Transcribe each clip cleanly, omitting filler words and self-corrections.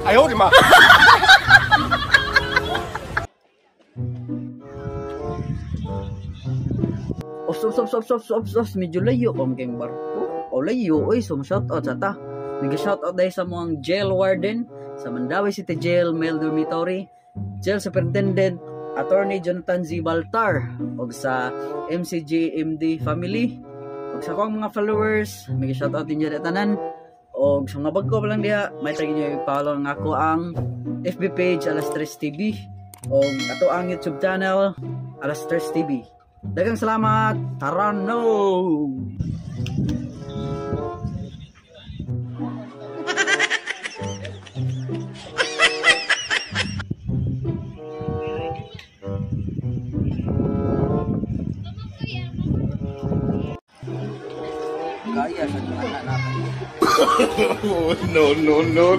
Ayaw, di ma. Ops, ops, ops, ops, ops, ops, ops, medyo layo pa kayong barko. O layo, oy, so shout out sa ta. Nag-shout out dahil sa mga jail warden sa Mandaue City Jail, Male Dormitory, Jail Superintendent Attorney Jonathan Z. Baltar, og sa MCGMD family, og sa akong mga followers, may shout out din dyan tanan. Og sa mga bago pa lang diha, may tagi niyo i-follow ang ako ang FB page Alas Tres TV og ato ang YouTube channel Alas Tres TV. Daghang salamat. Tara no. Gaya sa anak natin. Oh, no, no, no.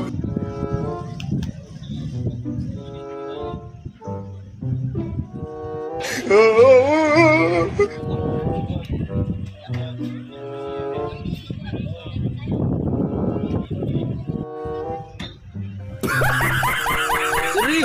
Sorry.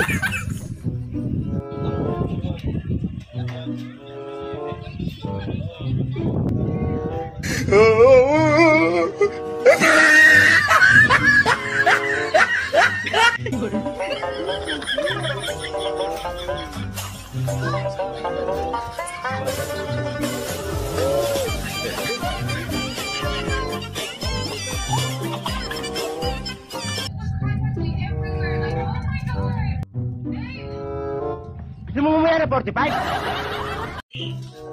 Gusto mo mamaya na 45?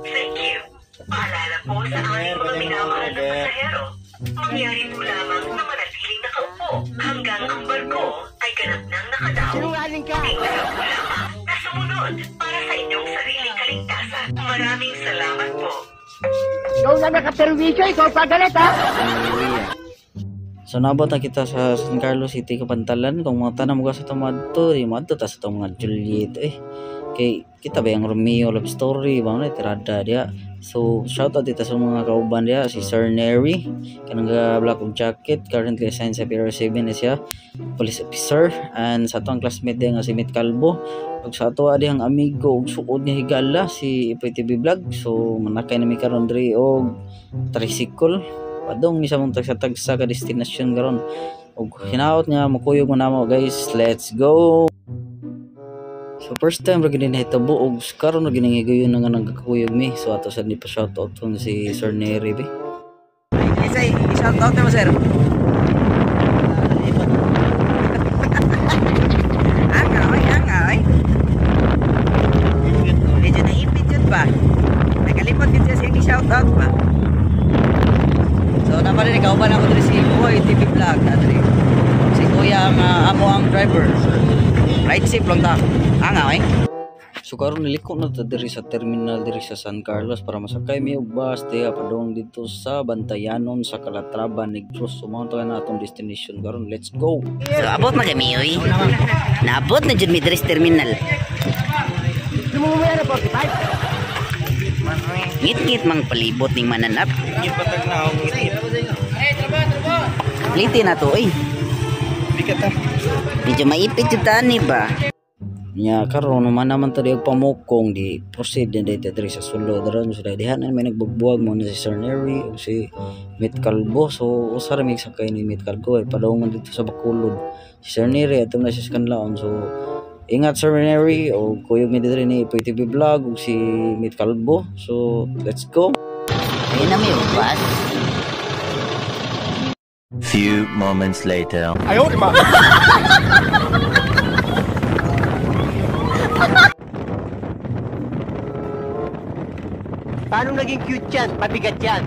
Thank you. Paalala po sa aming mga minamahal na pasahero, mangyari po lamang na manatiling nakaupo hanggang ang barko ay ganap ng nakadaong. Sinungaling ka! Tingnan po lamang na sumunod para sa inyong sariling kaligtasan. Maraming salamat po. Ikaw na nakaperwisyo, ikaw pa galit ha! So naabot na kita sa San Carlos City Kapantalan. Kung mga tanam ka sa tumadto, di madto ta sa itong mga Juliet eh. Kay kita ba yung Romeo love story ba na tirada dia. So shout out dito sa mga kauban dia, si Sir Neri kanang ga black og jacket, currently assigned sa Pier 7 na siya, police officer, and sa atong classmate dia nga si Mit Calvo, ug sa ato dihang amigo og suod nga higala si Ipoy TV Vlog. So manakay na mi karon diri og tricycle padung isa mong tagsa-tagsa ka destinasyon karon. Ug hinaot nga mukuyog mo namo guys, let's go. So first time ra gini nahitabo og karon ra gini higayon na nga nagkakuyog mi. So ato sad ni pa shout out tong si Sir Neri be. Isay, shout out mo sir. Angay, angay. Medyo naipit yun ba? Nakalimot yun siya siyang shout out ba? So naman rin kauban ako diri si Kuya TV Vlog adri. Si Kuya ang amo ang driver. Right safe lang ta. Angay. So karon niliko na ta diri sa terminal diri sa San Carlos para masakay mi og bus diha padung dito sa Bantayanon sa Calatrava Negros. So mao to na atong destination karon. Let's go. So abot na kami oy. Naabot na jud mi diri sa terminal. Gusto mo mamaya na 45? Ngit-ngit mang palibot ning mananap. Liti na to oy. Medyo maipit jud tani ba? Nya karon man naman ta og pamukong di proceed na dito diri sa sulod ron. So diha na may nagbugbuag mo na si Sir Neri o si Mit Calvo. So usa ra may sakay ni Mit Calvo ay padung man dito sa Bacolod. Si Sir Neri ato na siya sa kanlaon. So ingat Sir Neri o kuyog mi diri ni Ipoy TV Vlog ug si Mit Calvo. So let's go. Ayun na may bus. Few moments later. Ayaw, di ma. Paano naging cute yan? Pabigat yan.